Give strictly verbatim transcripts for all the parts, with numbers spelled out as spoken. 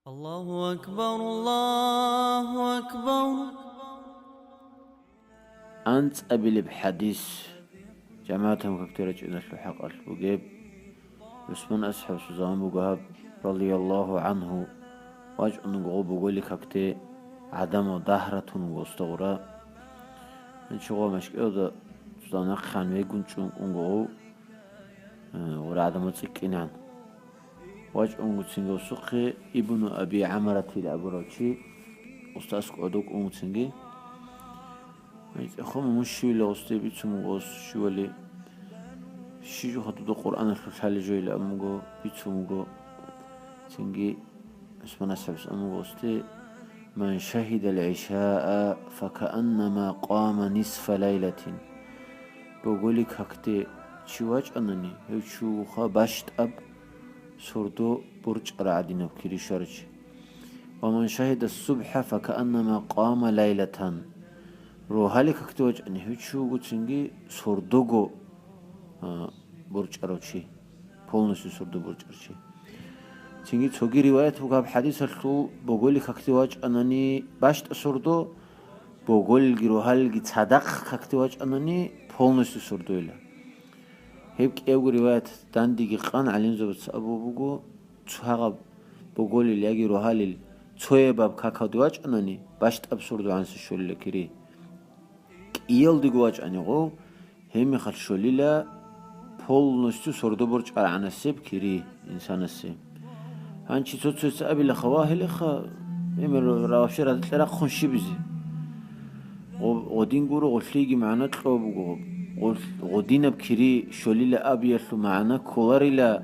الله أكبر، الله أكبر. АнцӀабилеб хӀадис. ЖамагӀатан какде рачӀиналъул хӀакъалъ бугеб. ГӀусман асхӀабасул заман буго гьаб, радияллагьу гӀангьу, вачӀун вуго гъо боголил какде, гӀадамал дагь ратун вуго гъосда гъура. Гьанчи гъо машкӀиялда цо нахъе вегун чӀун унго гъов, э, гъура гӀадамал цӀикӀкӀинегӀан. ВачӀунгоцин гъосухъе Ибну Аби ГӀамаратил абурав чи, гъосда аскӀоб гӀодов унгоцинги. ГьечӀехъо мун щивила гъосде бицун вуго гъос щивали. Щиб жо хадуб дуда Къуръаналъул лъали жойила абун вуго, бицун вуго. Цинги ГӀусман асхӀабас абун вуго гъосде: «Ман шагьидал гӀишаа, факааннама къама нисфа лайлатин». Боголил какде чи вачӀанани, гьев чи вугоха бащтӀаб сордо борчӀарав гӀадинаб кири щварав чи. «Ва ман шагьида субхӀа, факааннама къама лайлатан». Рогьалил какде вачӀани, гьев чи вуго цинги сордого, а, борчӀарав чи, полностью сордо борчӀарав чи. Цинги цоги риваят буго гьаб хӀадисалъул: боголил какде вачӀанани бащтӀа сордо, боголилги рогьалилги цадахъ какде вачӀанани, полностью сордойила. Гьеб кӀиябго риваят дандеги къан гӀалимзабаца абулеб буго, цо гьагъаб боголил яги рогьалил цояб какалде вачӀанани, бащтӀаб сордо гӀанасеб щолила кири. КӀиялдего вачӀани гъов, гьебмехалъ щолила полностью сордо борчӀарав гӀанасеб кири инсанасе. Гьанчи цо-цояс абилаха, вагьилаха, гьебмехалъ вообще радакье рахъун щиб бизе? Гъо-, гъодин гуро гъолъиеги магӀна кьо буго. Гъол-, гъодинаб кири щолила абиялъул магӀна кколарила.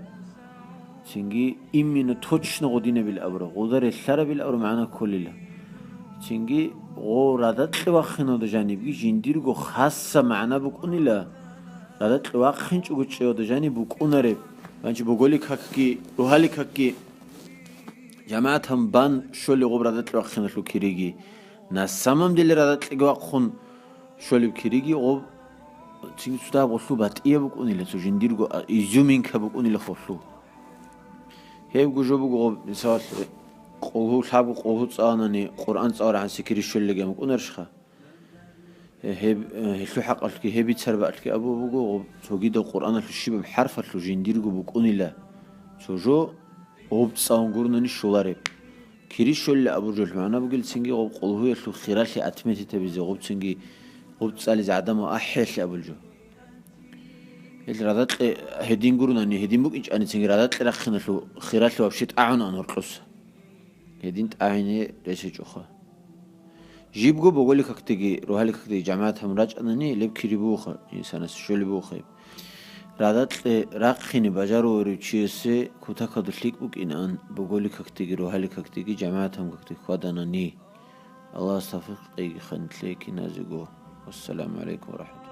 Цинги именно точно гъодинабил абураб, гъода релълъарабил абураб магӀна кколила. Цинги гъо радакье вахиналда жанибги жиндирго хасса магӀна букӀунила, радакье вахинчӀого чӀиялда жаниб букӀунареб. Гьанчи боголил какги, рогьалил какги, жамагӀатан бан щолеб гъоб радакье вахиналъул кириги. На самом деле радакьеги вахъун щолеб кириги гъоб цинги цо дагьаб гъолъул батӀияб букӀунила, цо жиндирго, а, изюминка букӀунила гъолъул. Гьебго жо буго гъоб, мисалалъе, къулгьу, лъабго къулгьу цӀаланани Къуръан цӀаларал гӀанасеб кири щолилаги букӀунарищха? Гьеб, э, гьелъул хӀакъалъги, гьеб бицараб бакӀалъги абулеб буго, гъоб цогидал Къуръаналъул щибаб хӀарфалъул жиндирго букӀунила цо жо, гъоб цӀалун гуронани щолареб. Кири щолила абураб жоялъул магӀна бугила цинги гъоб къулгьуялъул хиралъи отметить гьабизе, гъоб цинги гъоб цӀализе гӀадамал ахӀиялъе абулеб жо. Гьел радакье гьедин гуронани, гьедин букӀинчӀани цинги радакье рахъиналъул хиралъи вообще тӀагӀунаан гьоркьоса. Гьедин тӀагӀине рес гьечӀоха. Жибго боголил какдеги, рогьалил какдеги жамагӀат гьабун рачӀанани, леб кири бугоха, инсанас щолеб бугоха гьеб. Радакье рахъине бажаруларев чиясе кутакалда лъикӀ букӀинаан, боголил какдеги, рогьалил какдеги, жамагӀат гьабун какдеги хьваданани. Аллагьас тавфикъ кьейги ханлъи киназего. Вассаламу гӀалайкум ва рахӀматуллагь.